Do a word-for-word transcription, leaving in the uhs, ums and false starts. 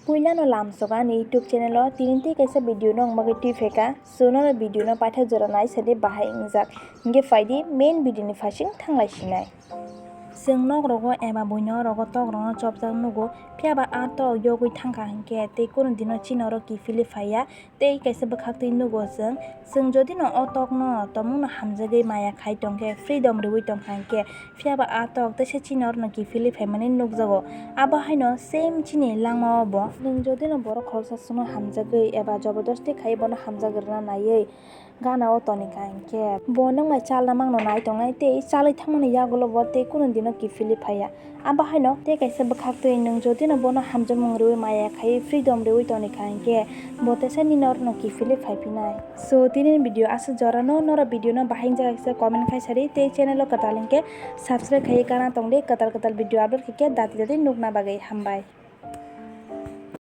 Puilano lamsogo ani YouTube channel o tini tei kaisa video no wngmagwi twi phaikha. So norok video no paithak jora nai sadi bahai wngjak. Hinkhe phaidi main video ni phaising thanglai sinai. Chwng nok rogo eba buino rogo tok rokno chopjak nugo, phiyaba a tok yogwi thangkha hinkhe tei kunu dino chini oro kiphilwi phaiya. Tei kaisa bwkhaktwi nugo chwng, chwng jodino o tokno tongmungno hamjagwi maya khai tongkhe, freedom rwui tongkha hinkhe, phiyaba a tok teisa chini orno kiphilwi phaimani nukjago. Abo haino same chini langmao bo. Nwng jodino borok khoroksa chwngno hamjagwi eba jobordosti khai bono hamjak rwna naiwi gana o tonikha hinkhe, bo nwng bai chalna mangno nai tongnai tei chalwi thangmani yagulo bo tei kunu dino kiphilwi phaiya. Abo haino tei kaisa bwkhaktwi nwng jodino bono hamjakmung rwui maya khai freedom rwui tonikha hinkhe bo teisa nini orno kiphilwi phaiphinai. So tini video aswk jorano, norok video no bahai wngjak kisa comment khai sadi tei channel o kwtal hinkhe subscribe khai kana tongdi, kwtal kwtal video upload khaikhe dati dati nukna bagwi. Hambai.